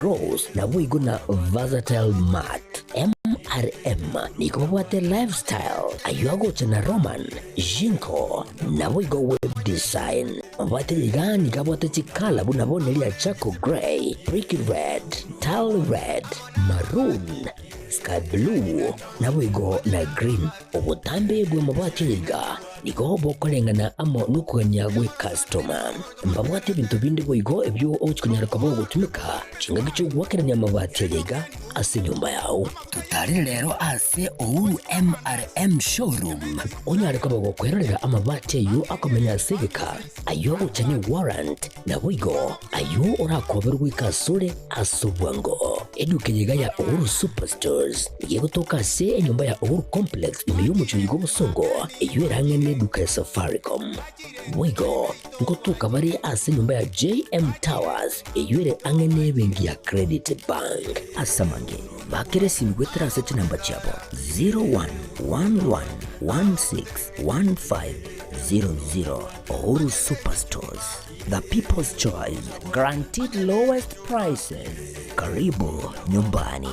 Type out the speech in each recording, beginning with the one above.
Rose naboigo na Versatile Mat. MRM nigo babwate Lifestyle, ayio agocha na Roman, Jinko, naboigo Web Design. Mabwate iga nigo abwate chikala buna bono eria Charcoal Grey, Brick Red, Tile Red, Maroon, Sky Blue, naboigo na Green. Obotambe bw'amabati aya iga nigo bokoreng'ana amo nokogania gw'ekastoma. Mbabwate ebinto binde boigo ebio ogochia konyara koba ogotumeka chingaki chi'ogoakerania amabati aya iga ase enyomba yao. Totarere rero ase Uhuru MRM Showroom onyare koba gokwerorera amabati ayio akomenya ase egeka, ayio agocha ne warrant, Naboigo ayio orakoberwe goika asore ase obwango. Eduka eye iga ya Uhuru Superstores nigo egotoka ase enyomba ya Uhuru Complex ime y'omochie oyo bw'obosongo, eyio ere ang'e n'eduka ya Safaricom. Boigo ngotoka bare ase enyomba ya JM Towers eyio ere ang'e n'ebenki ya Credit Bank. Ase amange, bakera esimi goetera ase chinamba chiabo 0111161500. Uhuru Superstores, the people's choice, guaranteed lowest prices. Karibu nyumbani.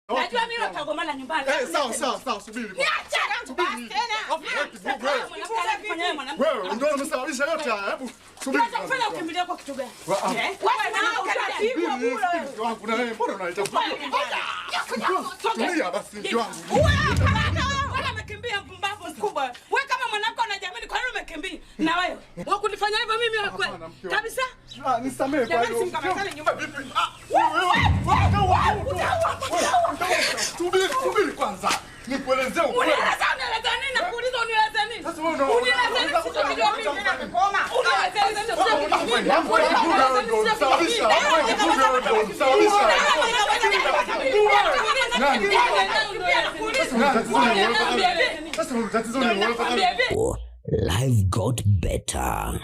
Najua mimi utagombana nyumbani. Eh, sawa sawa sawa, subiri. Niache Subiri. tena. Afu, wewe, Wewe ndio umesababisha yote haya. Hebu subiri. Unataka ukimbilie kwa kitu gani? Wa- ah. Eh? Wewe na utapigwa Subiri, bure. subiri, mke wangu na wewe mbona unaleta Tulia basi mke wangu. Wewe hapana. Wewe amekimbia mpumbavu mkubwa. Wewe kama mwanamke unajiamini kwa nini umekimbia? Na wewe wewe kunifanya hivyo mimi wewe kweli? Hapana, mke wangu. Kabisa? Ah, nisamehe kwa Jamani, hiyo. simkamatane nyumba. Vipi? Ah, wewe, wewe, wewe, utaua, utaua. Subiri, subiri kwanza. Nikuelezee ukweli. Unieleza unieleza nini? Nakuuliza unieleza nini? Sasa wewe una- Unieleza nini? unaweza Sisi tunajua mimi. Unieleza nini? Sasa tatizo ni wewe. Life got better.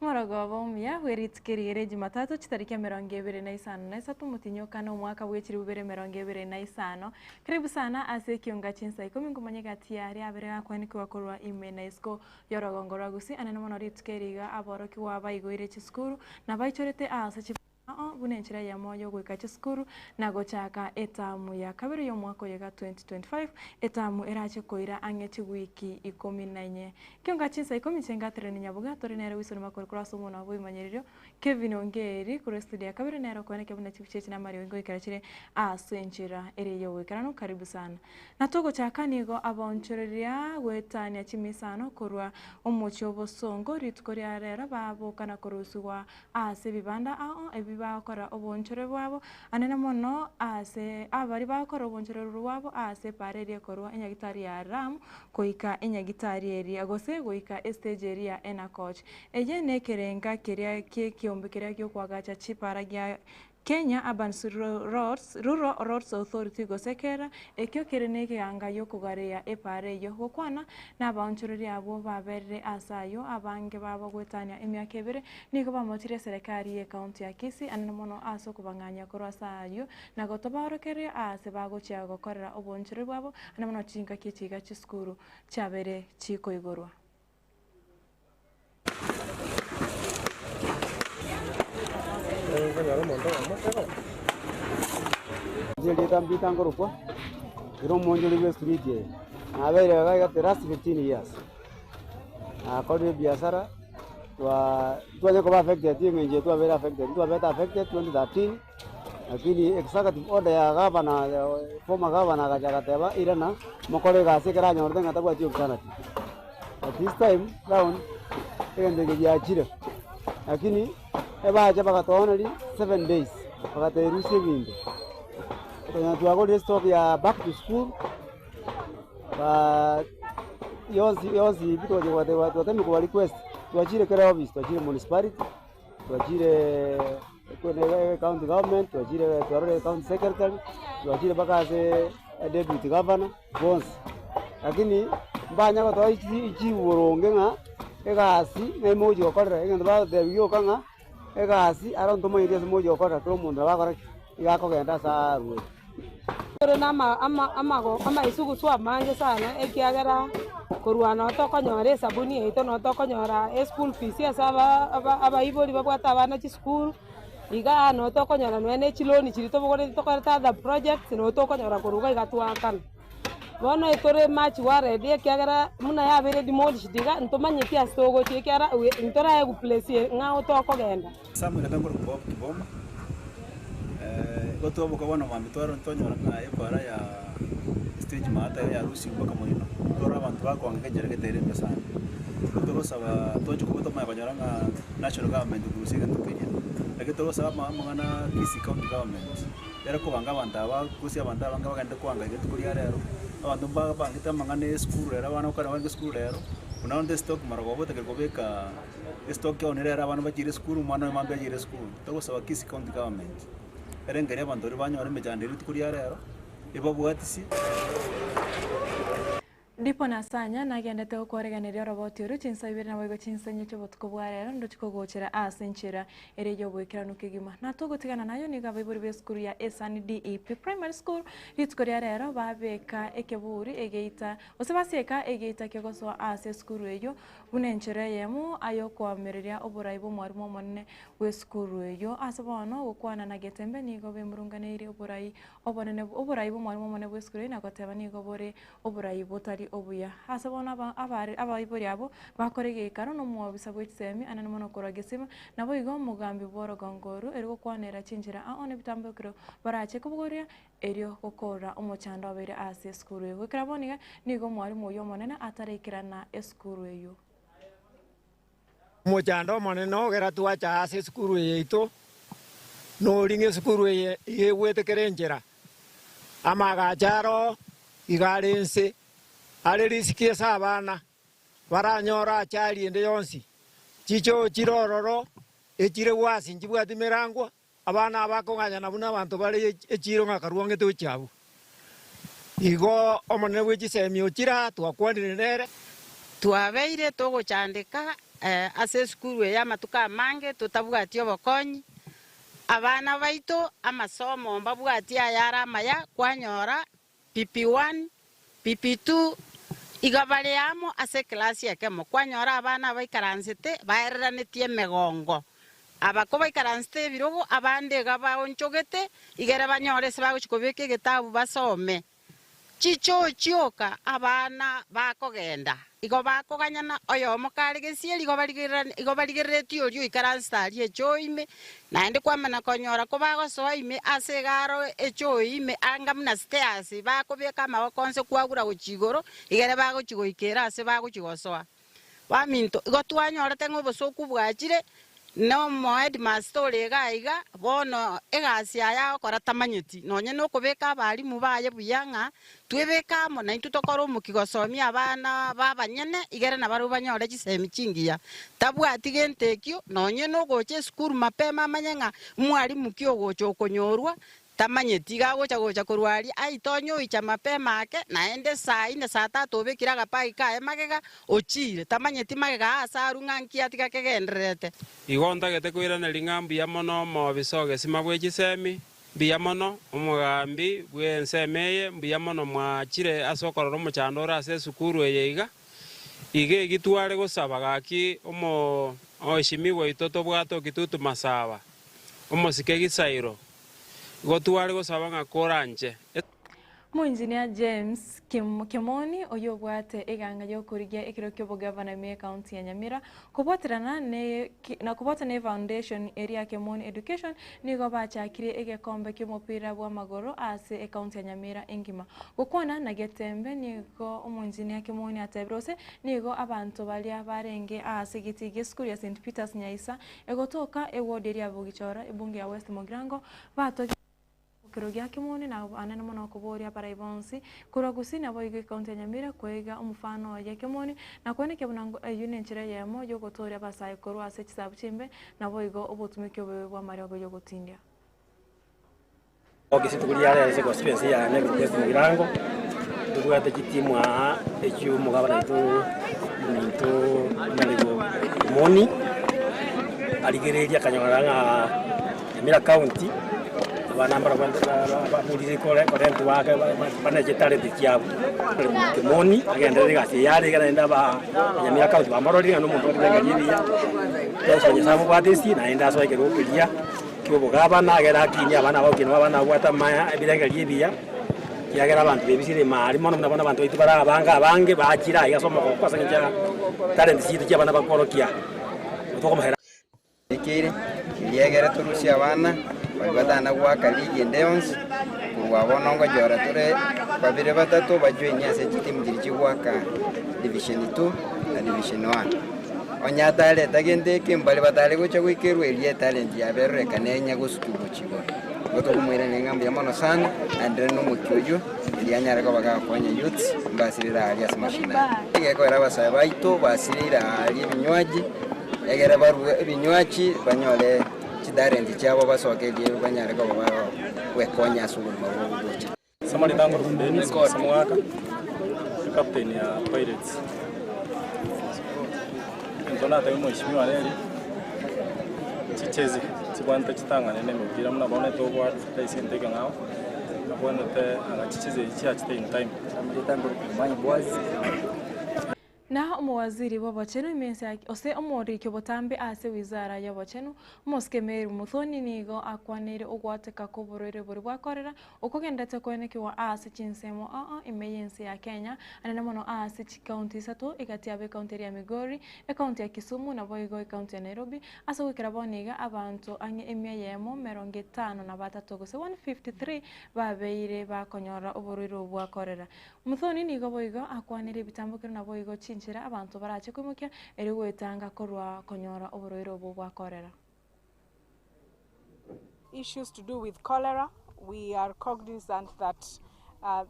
Morogoba omuya bw'erituko riria Jumatatu chitariki 23 omotinyokano omwaka bwa 2025. Karibu sana ase ekionga chinsa ikomi nkomanya egati yaria abere gakwenekiwa korwa ime na isiko y'orogongo rwa Gusii anene mono rituko eri iga aborokigwa baigoire chisukuru na baichorete ase chi ao buna enchera eyemo y'ogoika chisukuru na gochaka etamu ya kabere y'omwaka oyo iga 2025 etamu erache koira ang'e chiwiki ikomi na inye. Kionga chinsa ikomi chingaterania nyaboga tore nere Wilson Makori korwa ase omonwa bw'ebimanyererio Kevin Ongeri korwa estudio ya kabere nere okoenekia buna chibicha echi namariogi ngoikera chire ase enchera ere y'ogoikeranu karibu sana. Na togochaka nigo abaonchoreria goetania chimisano korwa omochie obosongo rituko ria rero baboka na korusigwa Ase ebibanda ao ebi bagokora oboonchore bwabo, anene mono aase abaria bagokora oboonchoreru bwabo aase epaara eria ekorwa enyagitari ya Ram goika enyagitari eria, gose goika estage eria ya Enakoch. Eye nekerenga keria ki'ekeombe keria gi'okoagacha chipaara gia Kenya Urban Roads, Rural Roads Authority gose kera ekio kere negeanga y'okogareya epaara eyio. Gokwana nabaonchoreria abwo baberire ase ayio, abange babo goetania emiaka ebere, nigo bamochirie eserekari y'ecounty ya Kisii anene mono ase okobang'anyia korwa ase ayio na gotobaorokereria aase bagochia gokorera oboonchoreri bwabo anene mono chingaki echiga chisukuru chiabeire chikoigorwa. Ase erieta Mbita nkorokwa, ere omonchori bwe street eye. Nabeire iga iga the last 15 years. Nakorire ebiasara, twa ntwanye koba affected eng'encho eye twabeire affected, ntwabete affected 2013, lakini executive order ya gavana former governor agacha agateba irana mokore egasi ekero anyorete ng'a tabwati alternative. But this time round, egento eke giachire, lakini ebacha bagatooneria 7 days, bagaterusia ebinto. Okonyora twagorire stock ya back to school, ba yonsi yonsi pi twacha gwateba twatemire koba request, twachire kera office, twachire municipality, twachire county government, twachire twarorire county secretary, twachire mpaka ase deputy governor, bonsi. Lakini mbanya gotoa chiboronge ng'a egasi ng'a emochi gokorera, egento bagotebi gioka ng'a egasi aro ntomanyeti ase mochi gokorera kera omonto nabo akora ki? Iga akogenda ase arwete. Tore na amaisugusu amange sana ekiagera korwa noo tokonyora esabuni yaito noo tokonyora eschool fees ase abaibori babwate abana chisukuru, igaa noo tokonyora nonya ne chiloni chiria tobogoretie tokorete other projects noo tokonyora korwa iga iga twaakana. Bono tore much worried ekiagera buna yabeire demolished iga ntomanyeti ase togochia ekiagera ntoraegwa place ng'ao tokogenda. Samuel akangora Bob Kiboma, igo twaboka bono mambia twaro twanyora ng'a ebara ya stage maata ere yarusigwe mpaka moino, twarora abanto bakoangeka enchera gete ere embe sana. Igo togosaba toche koba tomanye konyora ng'a national government korusia egento keria, lakini togosaba ama amang'ana Kisii county government, ere kobanga abanto aba gose abanto abange bagende koangaika rituko ria rero, abanto mbabangete amang'ana ya esukuru rero abana gokwana barenge esukuru rero, buna onde stock marogoba otakeire kobeka. Estock yao nere ere abana bachiire esukuru, omwana oye mambia achiire esukuru. Togosaba Kisii County Government, erengereria abanto baria banyore emechando ere rituko ria rero, ebabwatisie. Ndipo Nasanya nagendete gokwareganeria oroboti oria chinsa ibere naboigo chinsa inye chi'obotuko bwa rero ndochi kogochera ase enchera ere y'oboikeranu kegima. Na togotigana nayo nigo abaibori b'esukuru ya Esani DEP Primary School rituko ria rero babeka ekeburi egeita gose basieka egeita kegosoa ase esukuru eyio Buna enchera eyemo ay'okoamereria oborai bw'omwarimu omonene bw'esukuru eyio. Ase bono gokwana na Getembe nigo bemurunganeirie oborai obonene oborai bw'omwarimu omonene bw'esukuru eyio na goteba nigo bore oborai botari obuya. Ase bono aba abare abaibori abwo bakore egeikaro na omwobisa bwe chisemi anene mono korwa Gesima, naboigo omogambi bw'orogongo oru ere gokwanera chinchera ao nebitambokero barache kobogoria Erio gokoora omochando abeire ase esukuru eyio. Goikera bono iga, nigo omwalimu oyio omonene atareikerana esukuru eyio. Omochando omonene ogera twacha ase esukuru eye yaito, nori ng'a esukuru eye iga egwete kera enchera. Amagacho aro iga are inse, are risiki ase abana, baranyore achari ende yonsi. Chichoo chire ororo, echire gwasi nchibwati merangwa, Abana aba bakong'anyana buna abanto bare echiiro ng'a karwang'ete gochia abwo. Igo Omonene bwe chisemi ochire aa, twakwanire nere. Twabeire togochandeka ase esukuru eye amatuko amange totabwati obokonyi, abana baito amasomo mbabwati ayare amaya kwanyora PP1, PP2, iga bare amo ase ekelasi ekemo, kwanyora abana abaikaransete baereranetie emegongo. Aba kobaikaransete ebirogo, abande iga baonchogete, igere banyore ase bagochia kobeka egetabu basome. Chichoo chioka abana bakogenda, igo bakoganyana, oyomo kare gesieri igo barigererani igo barigereretie oria oikaransete aria echoo ime, Naende kwamanya konyora kobagosoa ime ase egaro echoo ime anga buna stairs, bakobeka amaboko onsi kwagura gochia igoro, igere bagochia goikera ase bagochia gosoa. Baminto, igo twanyorete ng'a obosooku bwachire, na omoheadmaster ore iga iga, bono egasi yaye agokora tamanyeti, nonye nokobeka abalimu baye buya ng'a Twebeke amo naintwe tokore omokia gosomia abana b'abanyene, igere nabarabwo banyore chisemi chingiya. Tabwati gento ekio, nonye nogocha esukuru mapema amanye ng'a mwalimu ki ogocha okonyorwa, tamanyeti. Iga agocha gocha korwa aria, aitonye oicha mapema ake, naende saa ine saa tatu obekire agapagi kaye magega, ochiire. Tamanyeti magega aase arue ng'a nki atiga kegendererete. Igo ntagete koiraneria ng'a mbuya mono omobisa o gesima bwe chisemi, Mbuya mono, omogambi bw'ensemo eye, mbuya mono mwachire ase okorora omochando ore ase esukuru eye iga. Iga egi tware gosaba gaki omoeshimiwa oito tobwate o Kitutu Masaba, omosike Gisairo. Igo tware gosaba ng'a koranche. Omoengineer James Kim Kimoni oyio obwate eganga y'okorigia ekero ki'obogavana ime y'ecounty ya Nyamira kobwaterana ne na kobwatana efoundation eria Kimoni Education nigo bachakire egekombe ki'omopira bw'amagoro ase ecounty ya Nyamira engima. Gokwana na Getembe nigo omoengineer Kimoni atebire gose nigo abanto baria barenge ase egetii gi'esukuru ya St Peters Nyaisa egotoka eward eria ya Bogichora ebunge ya West Mugirango batogi Ekero gia Kimoni na anene mono okoboria abarai bonsi korwa Gusii naboigo ekaunti ya Nyamira koiga omofano oye Kimoni na koenekia buna eyio nenchera eyemo yogotooria abasae korwa ase chisabu chimbe naboigo obotumiki obobe bw'amariogo yogotindia. Gokia rituko ria rero ase constituency yane West Mugirango, tobwate chitimu aa echio omogabana oito ominto Honourable Omoni, arigereria akanyora ng'a Nyamira county, abana mbaro baburire korentwa bake bane chitalent chiabo. Kimoni agenderere egasi eye are iga naende aba Nyamira county bamororire ng'a nomonto otenegeria ebiya, togosaba Nyasaye amobwate esii naende asoe ekerogo keria kia obogabana agere akinie abana abagokina abana babwate amaya ebirengererio ebiya, ekiagera abanto bebisire ime aria mono buna bono abanto baito bare abange abange bachire aiga ase omogoko ase eng'encho ya talent chiaito chia abana bakworokia, tokomohera. Ekeire, eriegere torusie abana baria batana goaka ligi ende yonsi, korwa bono ngochora tore babere batato bajoinie ase chitimu chiria chigoaka division two na division one. Onye atareta gento eke mbare batare gocha goikerwa eria etalent yabo erorekane enya gosukia gochia igoro. Igo tokomoiraneria ng'a mbuya mono sana, naende rende nomokia oyio, erio anyare koba gakonya youths mbasirire aaria ase mashinani. Egekoera abasae baito basirire aaria ebinywaji. Egere barue ebinywachi, banyore chitalenti chiabo basoke erio banyare koba bagwekonya ase obogima bwabo gocha. Samari Dango Dennis Samwaka, captain ya Pirates. Egento natebie mheshimiwa neri, chichezi chibwanete chitang'ane na emepira buna bono tobwate esente ekeng'ao, abwenerete anga chichezi echi chiachete in time. Na omowaziri bw'obochenu ime ense ya ose omoriki obotambe ase wizara y'obochenu, Omosike Mary Muthoni nigo akwaneire ogwateka kw'oborwaire boria bwa cholera okogenderete koenekiwa ase chinsemo oo ime y'ense ya Kenya anene mono ase chikaunti isato egati yabo ekaunti eria ya Migori, ekaunti ya Kisumu naboigo ekaunti ya Nairobi ase goikera bono iga abanto ang'e emia eyemo emerongo etano na batato gose 153 babeire bakonyora oborwaire obwo bwa cholera. Muthoni nigo boigo akwanire ebitambokero naboigo chinchera abanto barache koimokia erio goetanga korwa konyora oborwaire obwo bwa cholera. Issues to do with cholera, we are cognizant that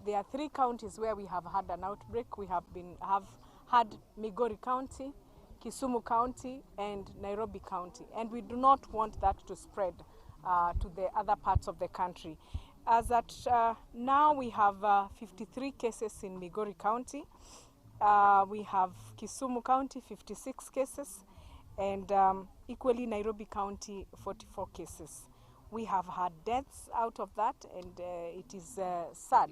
there are three counties where we have had an outbreak. We have been have had Migori County, Kisumu County and Nairobi County and we do not want that to spread uh, to the other parts of the country. As at uh, now we have uh, 53 cases in Migori County. Uh, we have Kisumu County 56 cases and um, equally Nairobi County 44 cases. We have had deaths out of that and uh, it is uh, sad.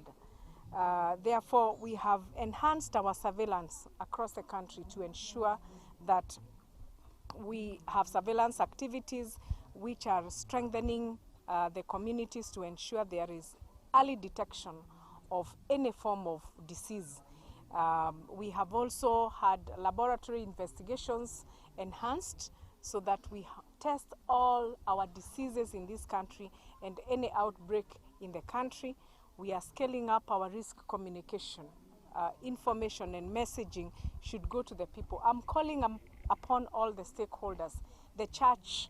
Uh, therefore, we have enhanced our surveillance across the country to ensure that we have surveillance activities which are strengthening uh, the communities to ensure there is early detection of any form of disease. Um, we have also had laboratory investigations enhanced so that we test all our diseases in this country and any outbreak in the country. We are scaling up our risk communication. Uh, information and messaging should go to the people. I'm calling um, upon all the stakeholders, the church,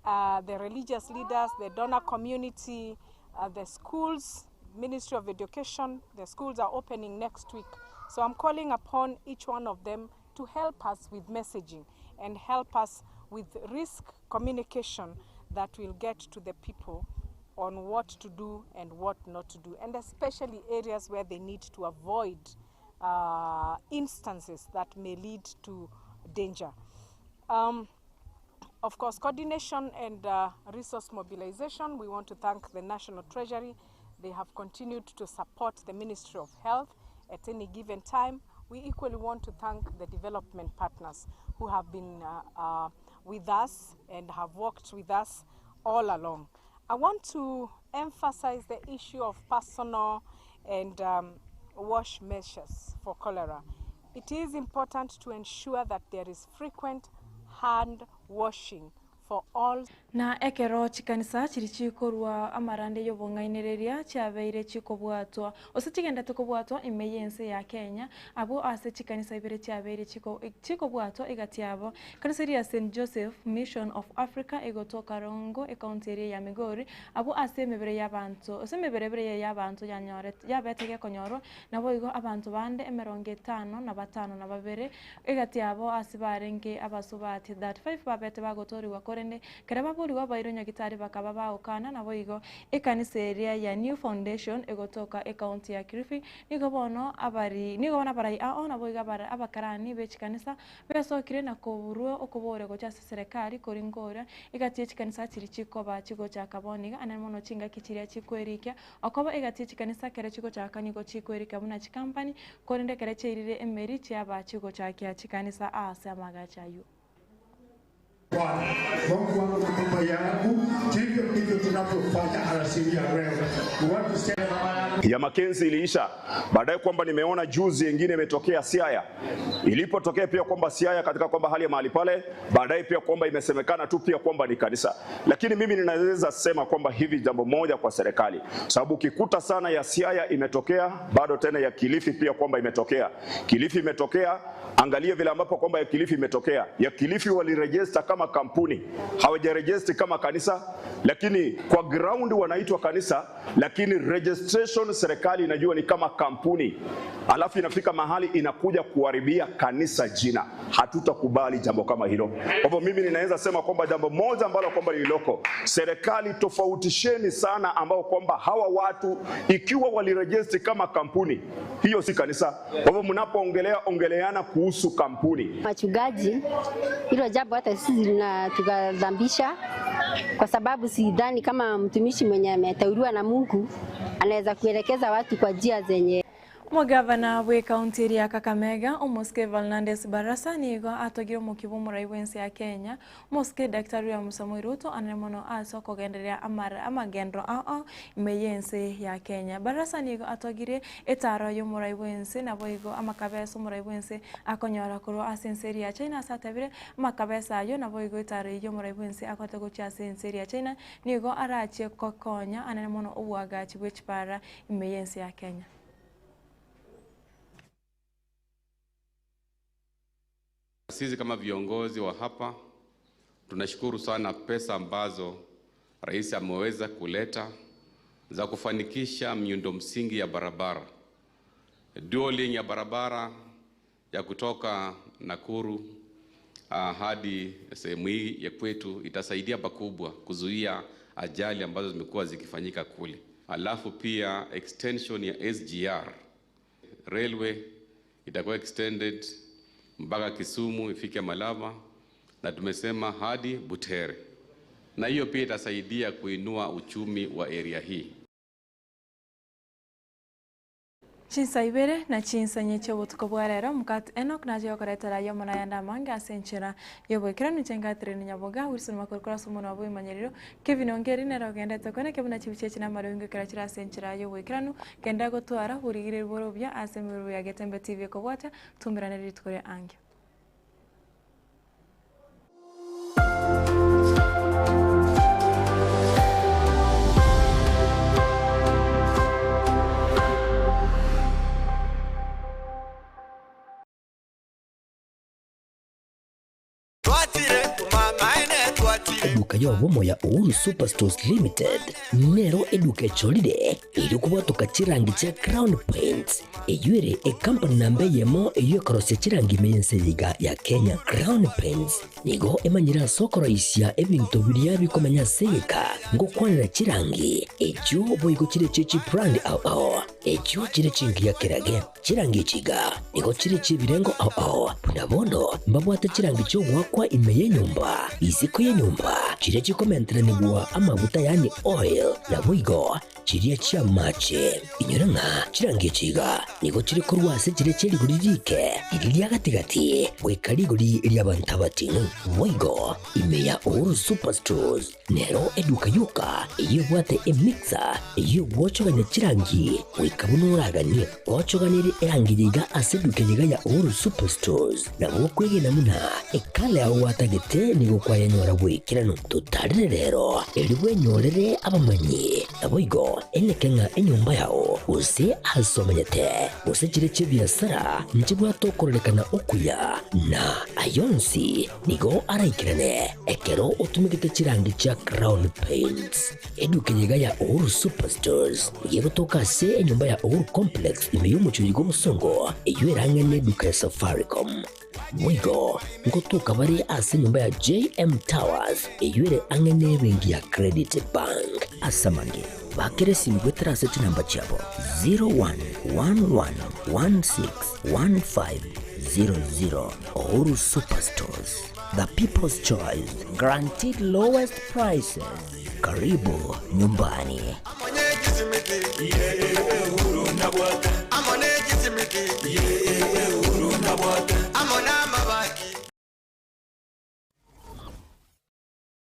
uh, the religious leaders, the donor community, uh, the schools, Ministry of Education. The schools are opening next week. So I'm calling upon each one of them to help us with messaging and help us with risk communication that will get to the people on what to do and what not to do, and especially areas where they need to avoid uh, instances that may lead to danger. Um, of course, coordination and uh, resource mobilization. We want to thank the National Treasury. They have continued to support the Ministry of Health at any given time. We equally want to thank the development partners who have been uh, uh, with us and have worked with us all along. I want to emphasize the issue of personal and wash measures for cholera. It is important to ensure that there is frequent hand washing for all. Na ekero chikanisa chiria chikorua amarande y'obong'ainereria chiabeire chikobwatwa, gose chigendete kobwatwa ime y'ense ya Kenya, abwo ase chikanisa ibere chiabeire chikobwatwa egati yabo, Ekanisa eria ya Saint Joseph Mission of Africa egotoka Rongo, ecounty eria ya Migori, abwo ase emebere y'abanto, ase emebere ebere y'abanto yanyorete yabete gekonyorwa, naboigo abanto bande emerongo etano na batano na babere, egati yabo ase barenge abasubati 35 babete bagotoorigwa korende ekero baborigwe abairwe nyagitari bakaba bagokana, naboigo ekanisa eria ya New Foundation egotoka ecounty ya Kilifi nigo bono abari nigo bono abarai ao naboigo abakarani be chikanisa Besokire na koburwa okobooria gocha ase serekari koringa oria, egati ye chikanisa chiria chikoba chigochaka bono iga, anene mono chingaki chiria chikwerikia. Okoba egati ye chikanisa ekero chigochaka nigo chikwerikia buna chikampani, korende ekero chiairire emeri chiaba chigochakia chikanisa aase amagacho ayio. Bwana Mungu wangu na baba yangu, hivyo ndivyo tunavyofanya alasiri ya leo. We want to say ya Makenzi iliisha baadaye, kwamba nimeona juzi ingine imetokea Siaya, ilipotokea pia kwamba Siaya katika kwamba hali ya mahali pale, baadaye pia kwamba imesemekana tu pia kwamba ni kanisa. Lakini mimi ninaweza sema kwamba hivi jambo moja kwa serikali, sababu ukikuta sana ya Siaya imetokea, bado tena ya Kilifi pia kwamba imetokea, Kilifi imetokea. Angalia vile ambapo kwamba ya Kilifi imetokea, ya Kilifi walirejesta kama kampuni, hawajarejesti kama kanisa, lakini kwa ground wanaitwa kanisa, lakini registration serikali inajua ni kama kampuni, alafu inafika mahali inakuja kuharibia kanisa jina. Hatutakubali jambo kama hilo. Kwa hivyo mimi ninaweza sema kwamba jambo moja ambalo kwamba lililoko, serikali tofautisheni sana, ambao kwamba hawa watu ikiwa walirejesti kama kampuni, hiyo si kanisa. Kwa hivyo mnapoongelea ongeleana kuhusu kampuni. Wachungaji, hilo jambo hata sisi linatughadhabisha kwa sababu sidhani kama mtumishi mwenye ameteuliwa na Mungu anaweza kuelekeza watu kwa njia zenye Omogavana bw'ekaunti eria ya Kakamega, Omosike Fernandes Barasa nigo atogire omokia bw'omorai bw'ense ya Kenya, Omosike Daktari William Samoei Ruto anene mono ase okogendereria amara amagenderero ao ao ime y'ense ya Kenya. Barasa nigo atogirie etaro y'omorai bw'ense naboigo amakabesa omorai bw'ense akonyora korwa ase ense eria ya China ase atebire amakabesa ayio naboigo etaro eyio y'omorai bw'ense akorete gochia ase ense eria ya China nigo arachie kokonya anene mono oboagachi bwe chipara ime y'ense ya Kenya. Sisi kama viongozi wa hapa tunashukuru sana pesa ambazo rais ameweza kuleta za kufanikisha miundo msingi ya barabara, dualing ya barabara ya kutoka Nakuru hadi sehemu hii ya kwetu itasaidia pakubwa kuzuia ajali ambazo zimekuwa zikifanyika kule. Alafu pia extension ya SGR railway itakuwa extended mpaka Kisumu ifike Malaba, na tumesema hadi Butere, na hiyo pia itasaidia kuinua uchumi wa area hii. Chinsa ibere na chinsa inye chi'obotuko bwa rero, Mokati Enock nache gokoretera ayio amo nayande amange ase enchera y'oboikeranu inche Catherine Nyaboga, Wilson Makori korwa ase omonwa bw'emanyerero, Kevin Ongeri nere ogendete okone kebuna chibicha echi namariogi ngokera chire ase enchera y'oboikeranu, kende gotwara borigereria bore obuya ase emeruru ya Getembe TV ekobwatia, tumerane rituko ria ankio. Eduka y'obomo ya Uhuru Superstores Limited nero eduka echorire erio kobwatoka chirangi chia Crown Paints Eyio ere ekampani namba eyemo eyio ekorosia chirangi ime y'ense eye iga ya Kenya. Crown Paints nigo emanyire ase okoroisia ebinto biria bikomenya ase egeka ngokwanera chirangi echio boigo chire chie chibrand ao ao echio chire chingiya kerage. Chirangi echi iga nigo chire chi'ebirengo ao ao buna bono mbabwate chirangi chi'ogoakwa ime y'enyomba, isiko y'enyomba, chiria chikomenteranigwa amaguta yaani oil, naboigo. Chiria chi'amache. Inyora ng'a chirangi echi iga nigo chire korwa ase chiria chie rigori riike, riria ria gati-gati, goika rigori ri'abanto abating'u. Boigo, ime ya Uhuru Superstores nero eduka yoka eyio ebwate emixer eyio egwochogania chirangi goika buna oraganie. Gwochoganirie erangi eye iga ase eduka eye iga ya Uhuru Superstores, nabo okwegena buna ekala yao gwatagete nigo kwayenyora bw'ekeranu. Totarire rero, erio bwenyorere abamanyi. Naboigo eneke ng'a enyomba yao, gose aase omenyete, gose chire chi'ebiasara nchibwate okororekana okuya, na ay'onsi nigo araikerane ekero otumegete chirangi chia Crown Paints. Eduka eye iga ya Uhuru Superstores nigo egotoka ase enyomba ya Uhuru Complex ime y'omochie oyo bw'obosongo, eyio erang'e neduka ya Safaricom. Boigo ngotoka bare ase enyomba ya JM Towers eyio ere ang'e nebenki ya Credit Bank. Ase amange, bakera esimi goetera ase chinamba chiabo 0111161500. Uhuru Superstores, the people's choice, guaranteed lowest prices. Karibu nyumbani.